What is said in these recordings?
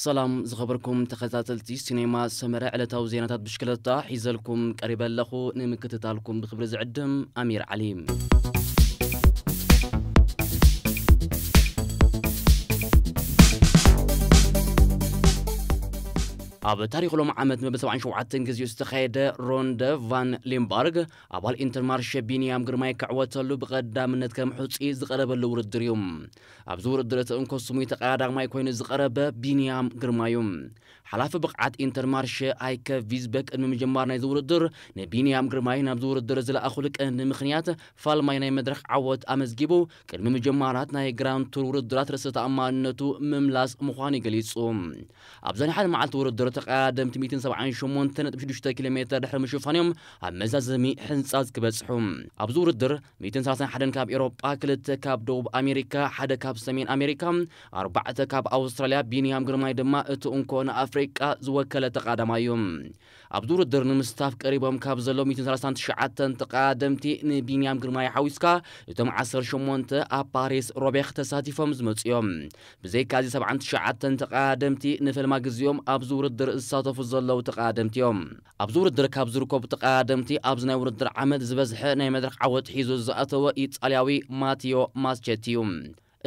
ሰላም ዝኸበርኩም ተኸታተልቲ ሲኔማ ሰመረ፣ ዕለታዊ ዜናታት ብሽክለታ ሒዘልኩም ቀሪበ ኣለኹ። ንምክትታልኩም ብክብሪ ዝዕድም ኣሚር ዓሊ። ኣብ ታሪኽ ሎም ዓመት መበል ሰብዓን ሸውዓተን ግዜኡ ዝተኻየደ ሮንደ ቫን ሊምባርግ ኣባል ኢንተርማርሸ ቢንያም ግርማይ ክዕወተሉ ብቐዳምነት ከም ሕጹይ ዝቐረበሉ ውድድር እዩ። ኣብዚ ውድድር እቲ እንኮ ስሙይ ተቐዳዳማይ ኮይኑ ዝቐረበ ቢንያም ግርማይ እዩ። ሓላፊ ብቕዓት ኢንተርማርሸ ኣይከ ቪዝበክ ቅድሚ ምጅማር ናይዚ ውድድር ንቢንያም ግርማይ ናብዚ ውድድር ዝለኣኹሉ ቀንዲ ምኽንያት ፋልማይ ናይ መድረኽ ዓወት ኣመዝጊቡ ቅድሚ ምጅማራት ናይ ግራንድ ቱር ውድድራት ርእሰ ተኣማንነቱ ምምላስ ምዃኑ ገሊጹ። ኣብ ዝሓለፈ መዓልቲ ውድድር ተቐዳደምቲ ሚእትን ሰብዓን ሸሞንተ ነጥቢ ሽዱሽተ ኪሎ ሜተር ድሕሪ ምሽፋን እዮም ኣብ መዛዘሚ ሕንጻጽ ክበጽሑ። ኣብዚ ውድድር ሚእትን ሰላሳን ሓደን ካብ ኤውሮጳ፣ ክልተ ካብ ደቡብ ኣሜሪካ፣ ሓደ ካብ ሰሜን ኣሜሪካ፣ ኣርባዕተ ካብ ኣውስትራልያ፣ ቢንያም ግርማይ ድማ እቲ እንኮ ንኣፍሪቃ ዝወከለ ተቐዳዳማይ እዩ። ኣብዚ ውድድር ንምስታፍ ቀሪቦም ካብ ዘለዉ ሚእትን ሰላሳን ትሽዓተን ተቐዳደምቲ ንቢንያም ግርማይ ሓዊስካ እቶም ዓሰርተ ሸሞንተ ኣብ ፓሪስ ሮቤኽ ተሳቲፎም ዝመጹ እዮም። ብዘይካ እዚ ሰብዓን ትሽዓተን ተቐዳደምቲ ንፈልማ ግዜኦም ኣብዚ ውድድር ዝሳተፉ ዘለዉ ተቐዳደምቲ እዮም። ኣብዚ ውድድር ካብ ዝርከቡ ተቐዳደምቲ ኣብዚ ናይ ውድድር ዓመት ዝበዝሐ ናይ መድረኽ ዓወት ሒዙ ዝኣተወ ኢጣልያዊ ማቲዮ ማስቸቲ እዩ።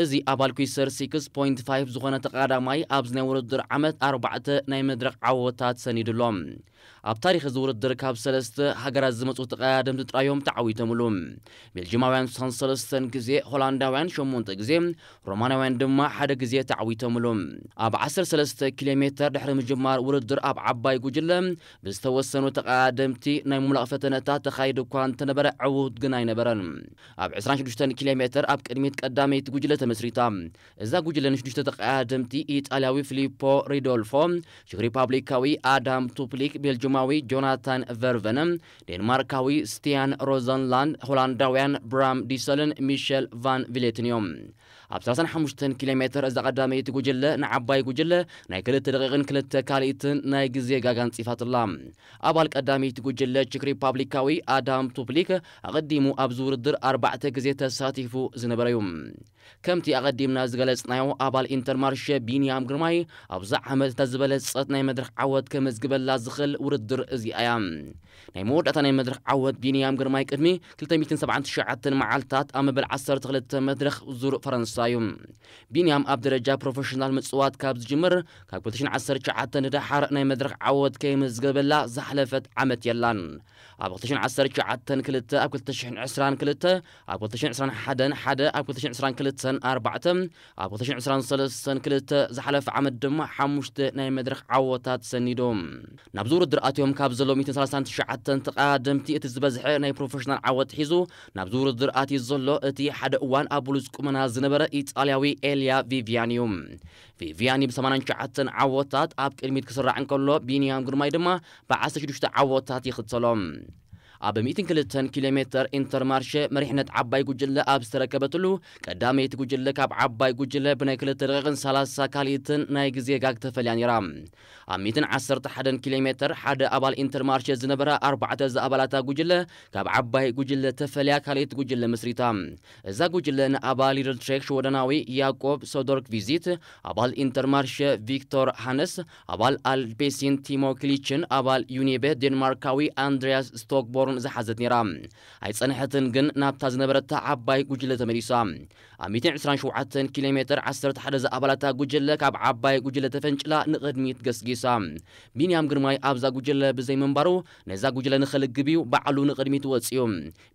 እዚ ኣባል ኩይሰር ሲክስ ፖይንት ፋይቭ ዝኾነ ተቐዳዳማይ ኣብዚ ናይ ውድድር ዓመት ኣርባዕተ ናይ መድረኽ ዓወታት ሰኒዱ ኣሎ። ኣብ ታሪኽ እዚ ውድድር ካብ ሰለስተ ሃገራት ዝመጹ ተቐዳደምቲ ጥራዮም ተዓዊቶምሉ። ቤልጅማውያን ሰለስተን ግዜ፣ ሆላንዳውያን ሸሞንተ ግዜ፣ ሮማናውያን ድማ ሓደ ግዜ ተዓዊቶምሉ። ኣብ ዓሰርተ ሰለስተ ኪሎ ሜተር ድሕሪ ምጅማር ውድድር ኣብ ዓባይ ጉጅለ ብዝተወሰኑ ተቐዳደምቲ ናይ ምምላቕ ፈተነታት ተኻይዱ እኳ እንተነበረ ዕዉት ግን ኣይነበረን። ኣብ ዕስራን ሽዱሽተን ኪሎ ሜተር ኣብ ቅድሚት ቀዳመይቲ ጉጅለ ተመስሪታ። እዛ ጉጅለ ንሽዱሽተ ተቐዳደምቲ ኢጣልያዊ ፊሊፖ ሪዶልፎ፣ ቼክ ሪፓብሊካዊ ኣዳም ቱፕሊክ፣ ቤልጅማዊ ጆናታን ቨርቨነ፣ ዴንማርካዊ ስቲያን ሮዘንላንድ፣ ሆላንዳውያን ብራም ዲሰልን ሚሸል ቫን ቪሌትን እዮም። ኣብ ሰላሳን ሓሙሽተን ኪሎ ሜተር እዛ ቀዳመይቲ ጉጅለ ንዓባይ ጉጅለ ናይ ክልተ ደቂቕን ክልተ ካልኢትን ናይ ግዜ ጋግ ኣንጺፋትላ። ኣባል ቀዳመይቲ ጉጅለ ቼክ ሪፓብሊካዊ ኣዳም ቱፕሊክ ኣቐዲሙ ኣብዚ ውድድር ኣርባዕተ ግዜ ተሳቲፉ ዝነበረ እዩ። ከምቲ ኣቐዲምና ዝገለጽናዮ ኣባል ኢንተርማርሸ ቢንያም ግርማይ ኣብዚ ዓመት እታ ዝበለጸት ናይ መድረኽ ዓወት ከመዝግበላ ዝኽእል ውድድር እዚኣ እያ። ናይ መወዳእታ ናይ መድረኽ ዓወት ቢንያም ግርማይ ቅድሚ ክልተ ሚእትን ሰብዓን ትሽዓተን መዓልታት ኣብ መበል ዓሰርተ ክልተ መድረኽ ዙር ፈረንሳ እዩ። ቢንያም ኣብ ደረጃ ፕሮፌሽናል ምጽዋት ካብ ዝጅምር ካብ ክልተ ሽሕን ዓሰርተ ትሽዓተን ንደሓር ናይ መድረኽ ዓወት ከይመዝገበላ ዝሓለፈት ዓመት የላን። ኣብ ክልተ ሽሕን ዓሰርተ ትሽዓተን ክልተ፣ ኣብ ክልተ ሽሕን ዕስራን ክልተ፣ ኣብ ክልተ ሽሕን ዕስራን ሓደን ሓደ፣ ኣብ ክልተ ሽሕን ዕስራን ክልተን ኣርባዕተ፣ ኣብ ክልተ ሽሕን ዕስራን ሰለስተን ክልተ፣ ዝሓለፈ ዓመት ድማ ሓሙሽተ ናይ መድረኽ ዓወታት ሰኒዶም። ናብዚ ውድድር ኣትዮም ካብ ዘለዉ ሚእትን ሰላሳን ትሽዓተን ተቐዳደምቲ እቲ ዝበዝሐ ናይ ፕሮፌሽናል ዓወት ሒዙ ናብዚ ውድድር ኣትዩ ዘሎ፣ እቲ ሓደ እዋን ኣብ ብሉጽ ቁመና ዝነበረ ኢጣልያዊ ኤልያ ቪቪያን እዩ። ቪቪያኒ ብሰማንያን ትሽዓተን ዓወታት ኣብ ቅድሚት ክስራዕ እንከሎ፣ ቢንያም ግርማይ ድማ ብዓሰርተ ሽዱሽተ ዓወታት ይኽተሎ። ኣብ ሚእትን ክልተን ኪሎ ሜተር ኢንተርማርሸ መሪሕነት ዓባይ ጉጅለ ኣብ ዝተረከበትሉ፣ ቀዳመይቲ ጉጅለ ካብ ዓባይ ጉጅለ ብናይ ክልተ ደቂቕን ሰላሳ ካልኢትን ናይ ግዜ ጋግ ተፈልያ ነይራ። ኣብ ሚእትን ዓሰርተ ሓደን ኪሎ ሜተር ሓደ ኣባል ኢንተርማርሸ ዝነበራ ኣርባዕተ ዝኣባላታ ጉጅለ ካብ ዓባይ ጉጅለ ተፈልያ ካልኢት ጉጅለ መስሪታ። እዛ ጉጅለ ንኣባል ሊደል ትሬክ ሽወደናዊ ያኮብ ሶዶርክ ቪዚት፣ ኣባል ኢንተርማርሸ ቪክቶር ሃነስ፣ ኣባል ኣልፔሲን ቲሞ ክሊችን፣ ኣባል ዩኒቤ ዴንማርካዊ ኣንድሪያስ ስቶክቦርን ዝሓዘት ነይራ። ኣይጸንሐትን ግን ናብታ ዝነበረታ ዓባይ ጉጅለ ተመሊሳ። ኣብ ሚእትን ዕስራን ሸውዓተን ኪሎ ሜተር ዓሰርተ ሓደ ዝኣባላታ ጉጅለ ካብ ዓባይ ጉጅለ ተፈንጭላ ንቕድሚት ገስጊሳ። ቢንያም ግርማይ ኣብዛ ጉጅለ ብዘይ ምንባሩ ነዛ ጉጅለ ንኸልግብ እዩ ባዕሉ ንቕድሚት ወጺኡ።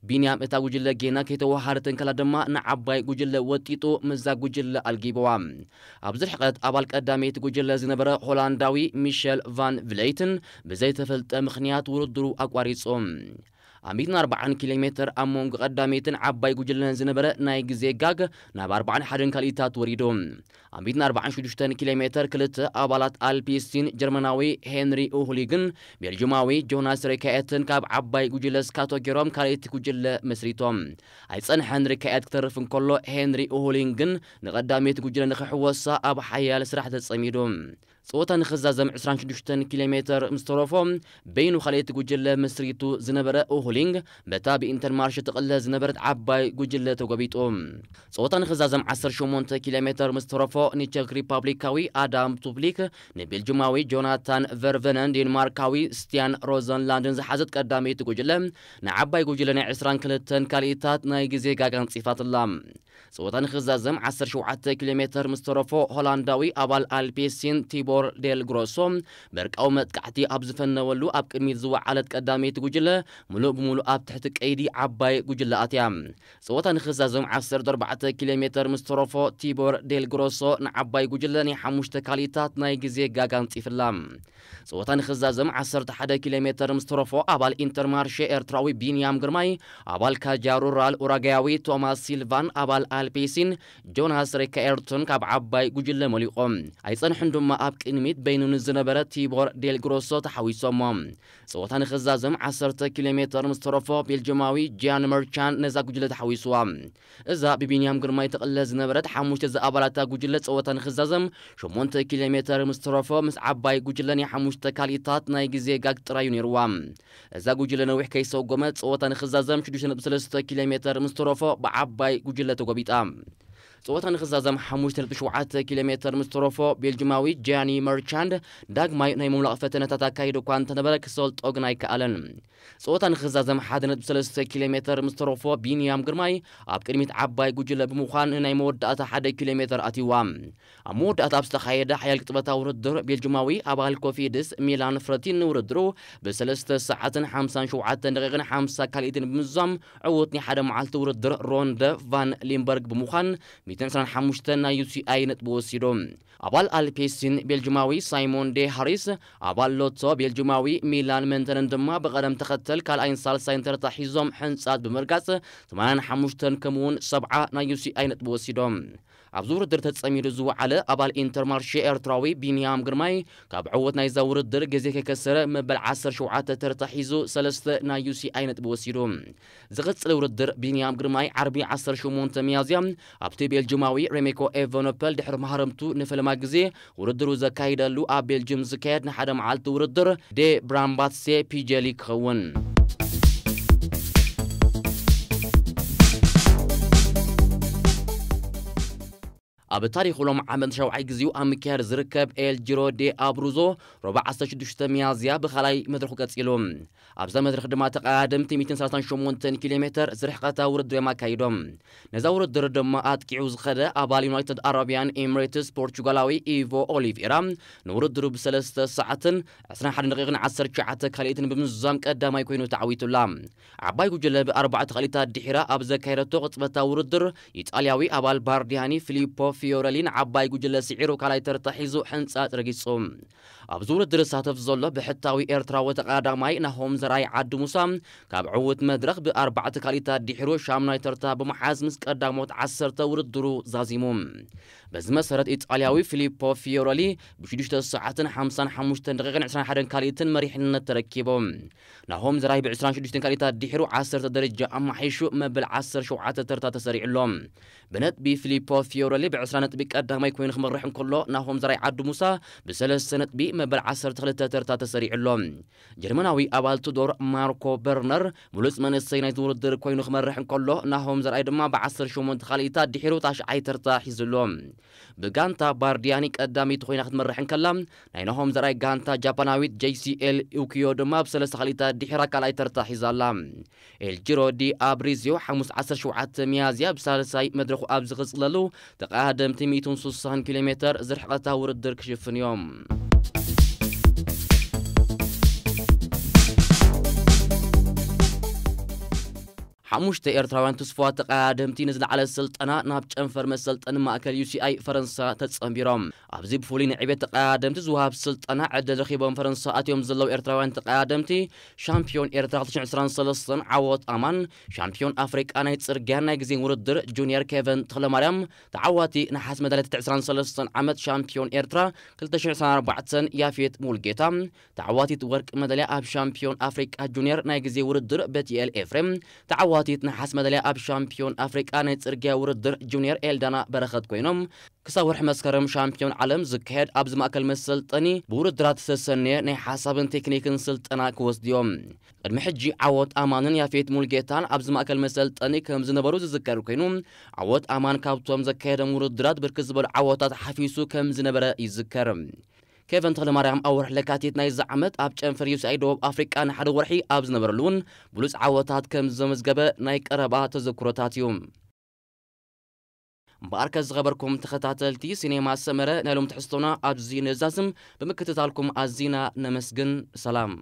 ቢንያም እታ ጉጅለ ጌና ከይተወሃደት እንከላ ድማ ንዓባይ ጉጅለ ወጢጡ ምስዛ ጉጅለ ኣልጊብዋ። ኣብዚ ርሕቀት ኣባል ቀዳመይቲ ጉጅለ ዝነበረ ሆላንዳዊ ሚሸል ቫን ቭለይትን ብዘይተፈልጠ ምኽንያት ውድድሩ ኣቋሪጹ። ኣብ ሚእትን ኣርባዓን ኪሎ ሜተር ኣብ መንጎ ቀዳመይትን ዓባይ ጉጅለን ዝነበረ ናይ ግዜ ጋግ ናብ ኣርባዓን ሓደን ካልኢታት ወሪዱ። ኣብ ሚእትን ኣርባዓን ሽዱሽተን ኪሎ ሜተር ክልተ ኣባላት ኣልፒስቲን ጀርመናዊ ሄንሪ ኡሁሊግን ቤልጅማዊ ጆናስ ሬካየትን ካብ ዓባይ ጉጅለ ስካቶ ገይሮም ካልኣይቲ ጉጅለ መስሪቶም። ኣይጸንሐን ሬካየት ክተርፍ እንከሎ፣ ሄንሪ ኡሁሊን ግን ንቐዳመይቲ ጉጅለ ንኽሕወሳ ኣብ ሓያል ስራሕ ተጸሚዱ። ጸወታ ንኽዛዘም ዕስራን ሽዱሽተን ኪሎ ሜተር ምስ ተረፎ፣ በይኑ ካልኣይቲ ጉጅለ መስሪቱ ዝነበረ ኡሁሊንግ፣ በታ ብኢንተርማርሽ ትቕለ ዝነበረት ዓባይ ጉጅለ ተጎቢጡ። ጸወታ ንኽዛዘም ዓሰርተ ሸሞንተ ኪሎ ሜተር ምስ ተረፎ፣ ንቸክ ሪፓብሊካዊ ኣዳም ቱፕሊክ፣ ንቤልጅማዊ ጆናታን ቨርቨነን፣ ዴንማርካዊ ስቲያን ሮዘንላንድን ዝሓዘት ቀዳመይቲ ጉጅለ፣ ንዓባይ ጉጅለ ናይ ዕስራን ክልተን ካልኢታት ናይ ግዜ ጋጋ ኣንጺፋትላ። ጸወታ ንኽዛዘም ዓሰርተ ሸውዓተ ኪሎ ሜተር ምስ ተረፎ፣ ሆላንዳዊ ኣባል ኣልፔሲን ቲቦር ዴል ግሮሶ፣ በርቃዊ መጥቃዕቲ ኣብ ዝፈነወሉ፣ ኣብ ቅድሚት ዝወዓለት ቀዳመይቲ ጉጅለ፣ ምሉእ ብምሉእ ኣብ ትሕቲ ቀይዲ ዓባይ ጉጅለ ኣትያ። ጸወታ ንኽዛዘም ዓሰርተ ኣርባዕተ ኪሎ ሜተር ምስ ተረፎ፣ ቲቦር ዴል ግሮሶ ንዓባይ ጉጅለ ናይ ሓሙሽተ ካልኢታት ናይ ግዜ ጋጋ ኣንጺፍላ። ጸወታ ንኽዛዘም ዓሰርተ ሓደ ኪሎ ሜተር ምስ ተረፎ፣ ኣባል ኢንተርማርሼ ኤርትራዊ ቢንያም ግርማይ፣ ኣባል ካጃ ሩራል ኡራጋያዊ ቶማስ ሲልቫን ኣባል ኣልፔሲን ጆናስ ሬካኤርቶን ካብ ዓባይ ጉጅለ መሊቖም። ኣይጸንሑን ድማ፣ ኣብ ቅድሚት በይኑ ንዝነበረ ቲቦር ዴል ግሮሶ ተሓዊሶሞ። ጸወታ ንኽዛዘም ዓሰርተ ኪሎ ሜተር ምስ ተረፎ፣ ቤልጅማዊ ጂያን መርቻን ነዛ ጉጅለ ተሓዊስዋ። እዛ ብቢንያም ግርማይ ትቕለ ዝነበረት ሓሙሽተ ዝኣባላታ ጉጅለ፣ ጸወታ ንኽዛዘም ሸሞንተ ኪሎ ሜተር ምስ ተረፎ፣ ምስ ዓባይ ጉጅለ ናይ ሓሙሽተ ካልኢታት ናይ ግዜ ጋግ ጥራዩ ነይርዋ። እዛ ጉጅለ ነዊሕ ከይሰጎመ፣ ጸወታ ንኽዛዘም ሽዱሽተ ነጥቢ ሰለስተ ኪሎ ሜተር ምስ ተረፎ፣ ብዓባይ ጉጅለ ተጎቢጣ። ጸወታ ንኽዛዘም ሓሙሽተ ነጥቢ ሸውዓተ ኪሎ ሜተር ምስ ተረፎ፣ ቤልጅማዊ ጃኒ መርቻንድ ዳግማይ ናይ ምምላቕ ፈተነታት ኣካይዱ እኳ እንተነበረ፣ ክሰልጦ ግን ኣይከኣለን። ጸወታ ንኽዛዘም ሓደ ነጥቢ ሰለስተ ኪሎ ሜተር ምስ ተረፎ፣ ቢንያም ግርማይ ኣብ ቅድሚት ዓባይ ጉጅለ ብምዃን፣ ንናይ መወዳእታ ሓደ ኪሎ ሜተር ኣትይዋ። ኣብ መወዳእታ ኣብ ዝተኻየደ ሓያል ቅጽበታዊ ውድድር፣ ቤልጅማዊ ኣባል ኮፊድስ ሚላን ፍረቲን ንውድድሩ ብሰለስተ ሰዓትን ሓምሳን ሸውዓተን ደቂቕን ሓምሳ ካልኢትን ብምዝዛም፣ ዕዉት ናይ ሓደ መዓልቲ ውድድር ሮንደ ቫን ሊምበርግ ብምዃን፣ ሚእትን ዕስራን ሓሙሽተን ናይ ዩ ሲ ኣይ ነጥቢ ወሲዱ። ኣባል ኣልፔሲን ቤልጅማዊ ሳይሞን ዴ ሃሪስ፣ ኣባል ሎቶ ቤልጅማዊ ሚላን መንተንን ድማ ብቐደም ተኸተል ካልኣይን ሳልሳይን ተርታ ሒዞም ሕንጻት ብምርጋጽ፣ ሰማንያን ሓሙሽተን ከምኡውን ሰብዓ ናይ ዩ ሲ ኣይ ነጥቢ ወሲዶም። ኣብዚ ውድድር ተጸሚዱ ዝወዓለ ኣባል ኢንተርማርሼ ኤርትራዊ ቢንያም ግርማይ፣ ካብ ዕወት ናይዛ ውድድር ግዜ ከይከሰረ መበል ዓሰርተ ሸውዓተ ተርታ ሒዙ ሰለስተ ናይ ዩ ሲ ኣይ ነጥቢ ወሲዱ። ዝቕጽል ውድድር ቢንያም ግርማይ ዓርቢ ዓሰርተ ሸሞንተ ሚያዝያ ኣብቲ ቤልጅማዊ ሬሜኮ ኤቨኖፐል ድሕሪ ማህረምቱ ንፈለማ ግዜ ውድድሩ ዘካይደሉ ኣብ ቤልጅም ዝካየድ ንሓደ መዓልቲ ውድድር ዴ ብራምባትሴ ፒጀሊ ክኸውን። ኣብ ታሪኹ ሎም ዓመት ሻውዓይ ግዜኡ ኣብ ምክያድ ዝርከብ ኤል ጂሮ ዴ ኣብሩዞ፣ ረቡዕ ዓሰርተ ሽዱሽተ ሚያዝያ ብኻልኣይ መድረኹ ቀጺሉ። ኣብዛ መድረኽ ድማ ተቐዳደምቲ ሚእትን ሰላሳን ሸሞንተን ኪሎ ሜተር ዝርሕቐታ ውድድር እዮም ኣካይዶም። ነዛ ውድድር ድማ ኣጥቂዑ ዝኸደ ኣባል ዩናይትድ ኣረቢያን ኤምሬትስ ፖርቹጋላዊ ኢቮ ኦሊቬራ፣ ንውድድሩ ብሰለስተ ሰዓትን ዕስራን ሓደን ደቂቕን ዓሰርተ ትሽዓተ ካልኢትን ብምዝዛም ቀዳማይ ኮይኑ ተዓዊቱላ። ዓባይ ጉጅለ ብኣርባዕተ ካልኢታት ድሒራ ኣብ ዘካየደቶ ቅጽበታዊ ውድድር፣ ኢጣልያዊ ኣባል ባርዲያኒ ፊሊፖ ፊዮረሊ ንዓባይ ጉጅለ ስዒሩ ካልኣይ ተርታ ሒዙ ሕንጻጽ ረጊጹ። ኣብዚ ውድድር ዝሳተፍ ዘሎ ብሕታዊ ኤርትራዊ ተቐዳዳማይ ናሆም ዘርኣይ ዓዲ ሙሳ፣ ካብ ዕዉት መድረኽ ብኣርባዕተ ካልኢታት ድሒሩ ሻምናይ ተርታ ብምሓዝ ምስ ቀዳሞት ዓሰርተ ውድድሩ ዛዚሙ። በዚ መሰረት ኢጣልያዊ ፊሊፖ ፊዮረሊ ብሽዱሽተ ሰዓትን ሓምሳን ሓሙሽተን ደቂቕን ዕስራን ሓደን ካልኢትን መሪሕነት ተረኪቡ። ናሆም ዘርኣይ ብዕስራን ሽዱሽተን ካልኢታት ድሒሩ ዓሰርተ ደረጃ ኣማሒሹ መበል ዓሰርተ ሸውዓተ ተርታ ተሰሪዑ ኣሎ። ብነጥቢ ፊሊፖ ፊዮረሊ ብዕስራ ነጥቢ ቀዳማይ ኮይኑ ክመርሕ እንከሎ፣ ናሆም ዘርኣይ ዓዲ ሙሳ ብሰለስተ ነጥቢ መበል ዓሰርተ ክልተ ተርታ ተሰሪዑ ኣሎ። ጀርመናዊ ኣባል ቱዶር ማርኮ በርነር ብሉጽ መንእሰይ ናይቲ ውድድር ኮይኑ ክመርሕ እንከሎ፣ ናሆም ዘርኣይ ድማ ብዓሰርተ ሸሞንተ ካልኢታት ድሒሩ ታሽዓይ ተርታ ሒዙ ኣሎ። ብጋንታ ባርዲያኒ ቀዳመይቲ ኮይና ክትመርሕ እንከላ፣ ናይ ናሆም ዘርኣይ ጋንታ ጃፓናዊት ጄ ሲ ኤል ኡኪዮ ድማ ብሰለስተ ካልኢታት ድሒራ ካልኣይ ተርታ ሒዛ ኣላ። ኤል ጂሮ ዲ ኣብሪዚዮ ሓሙስ ዓሰርተ ሸውዓተ ሚያዝያ ብሳልሳይ መድረኹ ኣብ ዝቕጽለሉ ተቐዳደምቲ ሚእትን ስሳን ኪሎ ሜተር ዝርሕቐታ ውድድር ክሽፍን እዮም። ሓሙሽተ ኤርትራውያን ትስፉዋት ተቐዳደምቲ ንዝለዓለ ስልጠና ናብ ጨንፈር መሰልጠኒ ማእከል ዩ ሲ ኣይ ፈረንሳ ተጸንቢሮም። ኣብዚ ብፍሉይ ንዕቤት ተቐዳደምቲ ዝወሃብ ስልጠና ዕድል ረኺቦም ፈረንሳ ኣትዮም ዘለዉ ኤርትራውያን ተቐዳደምቲ፣ ሻምፒዮን ኤርትራ ክልተ ሽሕን ዕስራን ሰለስተን ዓወት ኣማን፣ ሻምፒዮን ኣፍሪቃ ናይ ጽርግያን ናይ ግዜን ውድድር ጁኒየር ኬቨን ተኽለማርያም፣ ተዓዋቲ ነሓስ መዳልያ ትሕቲ ዕስራን ሰለስተን ዓመት ሻምፒዮን ኤርትራ ክልተ ሽሕን ዕስራን ኣርባዕተን ያፌት ሙልጌታ፣ ተዓዋቲት ወርቂ መዳልያ ኣብ ሻምፒዮን ኣፍሪቃ ጁኒየር ናይ ግዜ ውድድር በቲኤል ኤፍሬም፣ ተዓዋቲ ለካቲት ነሓስ መዳልያ ኣብ ሻምፒዮን ኣፍሪቃ ናይ ጽርግያ ውድድር ጁኒየር ኤልዳና በረኸት ኮይኖም፣ ክሳብ ወርሒ መስከረም ሻምፒዮን ዓለም ዝካየድ ኣብዚ ማእከል መሰልጠኒ ብውድድራት ዝተሰነየ ናይ ሓሳብን ቴክኒክን ስልጠና ክወስዱ እዮም። ቅድሚ ሕጂ ዓወት ኣማንን ያፌት ሙልጌታን ኣብዚ ማእከል መሰልጠኒ ከም ዝነበሩ ዝዝከር ኮይኑ፣ ዓወት ኣማን ካብቶም ዘካየዶም ውድድራት ብርክት ዝበሉ ዓወታት ሓፊሱ ከም ዝነበረ ይዝከር። ኬቨን ተኽለማርያም ኣብ ወርሒ ለካቲት ናይዚ ዓመት ኣብ ጨንፈር ዩ ኤስ ኤ ኣይ ደቡብ ኣፍሪቃ ንሓደ ወርሒ ኣብ ዝነበረሉ እውን ብሉጽ ዓወታት ከም ዘመዝገበ ናይ ቀረባ ተዘክሮታት እዩ። እምበኣርከ ዝኸበርኩም ተኸታተልቲ ሲኔማ ሰመረ፣ ናይ ሎም ትሕዝቶና ኣብዚ ነዛዝም። ብምክትታልኩም ኣዚና ነመስግን። ሰላም።